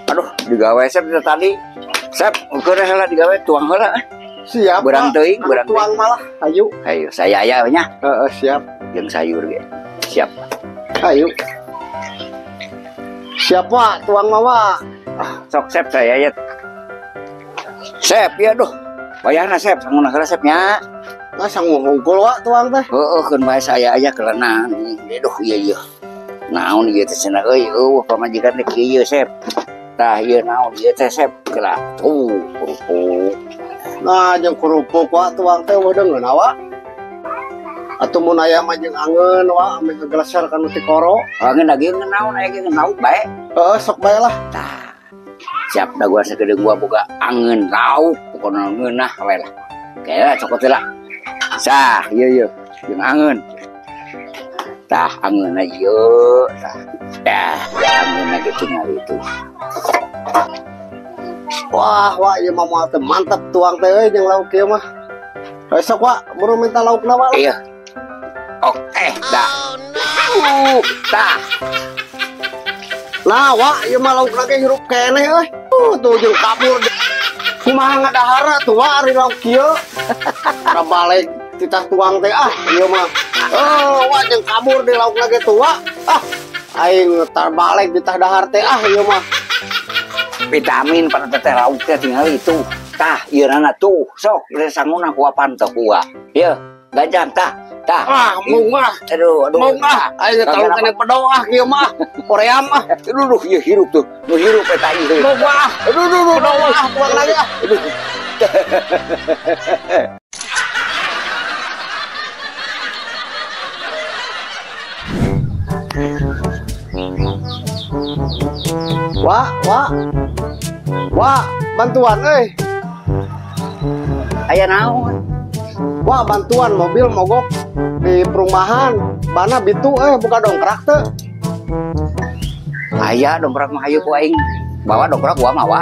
Aduh, digawe Sep tadi. Sep, ukur salah digawe tuang heula. Siap. Berang teuing, berang tuang malah. Ayo. Ayo, saya aya nya. Heeh, siap. Jeung sayur ge. Siap. Ayo. Siap, Pak. Tuang mawa. Ah, sok Sep saya ya. Sep, ya duh. Wayahna Sep, sanguna heula Sep nya. Nah, sangu hungkul wa tuang teh. Heeh, keun bae saya aya kelenan. Duh, ieu ieu. Naon ieu teh cenah euy, eueuh pamajikan teh kieu Sep. Tah ieu naon ieu teh Sep geura. Tuh, kerupuk. Nah, jeung kerupuk wa tuang teh eueuh deungeun wa. Atuh mun aya mah jeung angeun wa ame ngegeleser kana ti koro. Angeun lagi naon aya ge lauk bae. Heeh, sok bae lah. Tah. Siap da gua sakedeung gua boga angeun lauk pokona ngeunah we lah. Kaya cokot heula. Sah, ieu ieu jeung angeun. Tah angeunna ieu, tah. Tah, angeunna ge tinggal itu. Wah, wah ieu mah moal teh mantep tuang teh euy jeung lauk ieu mah. Besok wa, buru minta laukna wa. Iya. Oke, dah. Tah. Nah, wa ieu mah laukna ge hirup keneh euy. Tuh jeung kabur. Kumaha ngadahara tuh wa ari lauk kieu. Ora balik titah tuang teh ah ieu mah. Oh, wa jeung kabur di laukna ge tuh wa. Ah, aing tar balik titah dahar teh ah ieu mah. Vitamin pada teteh lauk teh tinggal itu. Tah, ieu nana tuh sok sanguna ku apaan teh kuah. Ieu, ganjang tah. Tah. Ah, mung ah. Aduh, aduh. Mung ah. Aing teh kana pedo ah kieu mah. Korea mah. Aduh, duh, ieu hirup tuh. Nu hirup eta ieu. Mung ah. Aduh, duh, duh, pedo ah, buang lagi ah. Aduh. Wah, wah. Wah, bantuan euy. Aya naon? Wah, bantuan mobil mogok di perumahan. Bana bitu buka dongkrak teu. Aya dongkrak mah hayu ku aing. Bawa dongkrak gua mah wa.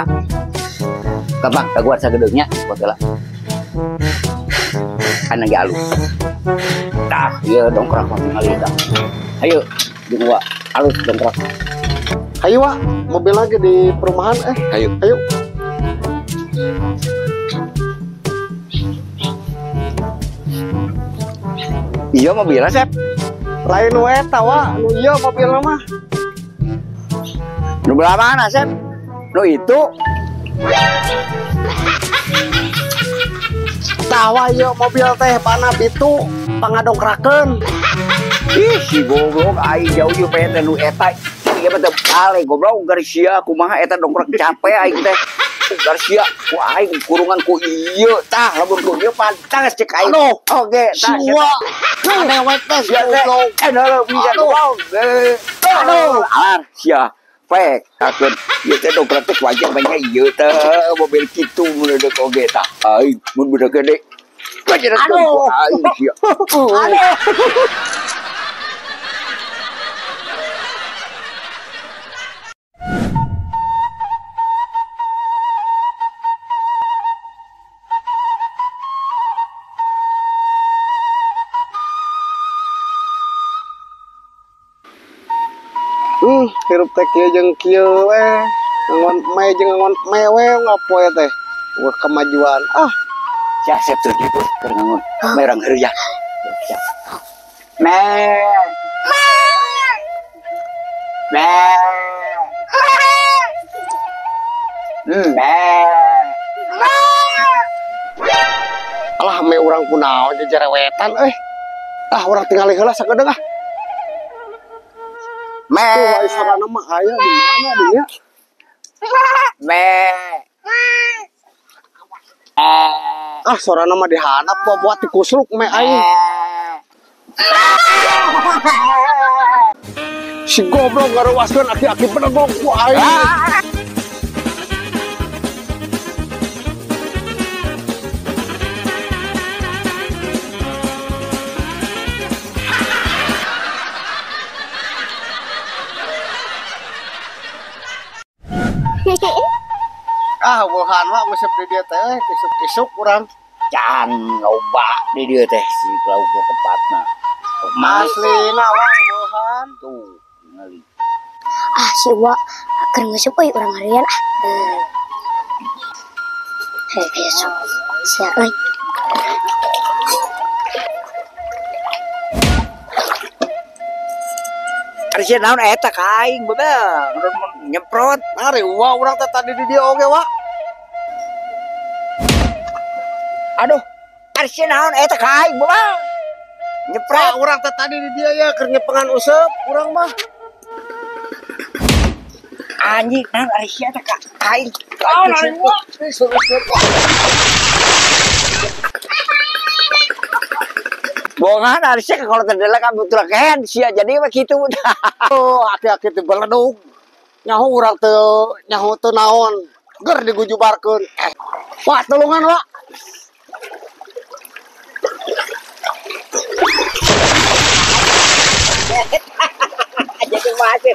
Gampang daguan sagedeungnya buat heula. Kan lagi alus. Tah, ieu dongkrak mah tingali tah. Hayu jeung gua alus dongkrak. Hayu wa, mobil lagi di perumahan Hayu. Hayu. Iya mobilnya Sep. Lain nu eta wa, nu ieu mobilna mah. Nu belah mana Sep? Nu itu. Tah wa ieu mobil teh bana bitu pangadongkrakeun. Ih si goblok aing jauh ieu teh nu eta. Ieu mah teu balik goblok Garcia kumaha eta dongkrak capek aing teh. Garcia ku aing kurungan ku ieu tah lamun ku ieu pantas cek aing. Aduh, oge tah. Sia. Dewek teh goblok. Aduh, bisa goblok. Aduh, alar sia. Pek, akeun ieu teh dongkrak teh wajah banyak ieu teh mobil kitu mun deuk oge tah. Aing mun budak gede. Aduh, aing sia. Aduh. Hirup teh kieu jeung kieu we. Ngon me jeung ngon me we ngapoe teh. Wah kemajuan. Ah, sia Sep tuh gitu keur ngangon. Merang heureuyah. Me. Me. Me. Alah me urang kunaon jejerewetan euy. Ah urang tingali heula sakedeung ah. Me. Tuh ai sarana mah aya di mana dinya? Me. Ah sorana mah dihanap buat dikusruk me aing. Si goblok ngaruaskeun aki-aki bedegong ku aing. Ah, wuhan wa nguseup di dieu teh isuk-isuk urang. Can loba di dieu teh si lauk teh tempatna. Aslina wa eueuhan. Tuh, ngali. Ah, si Wa keur nguseup euy urang harian ah. Heh, besok. Sia euy. Ari sia naon eta ka aing bebel nyemprot. Ari wa urang teh tadi di dieu oge wa. Aduh, ari sia naon eta ka aing bebel. Nyemprot. Ah, urang teh tadi di dieu ya keur nyepengan useup urang mah. Anjing naon ari sia teh ka aing. Naon ari wa? Bohongan ari sia kalau terdela ka butuh kehen sia jadi mah kitu. Oh, aki-aki teh beledug. Nyaho urang teu nyaho teu naon. Ger digujubarkeun. Wah, tulungan wa. Jadi masih.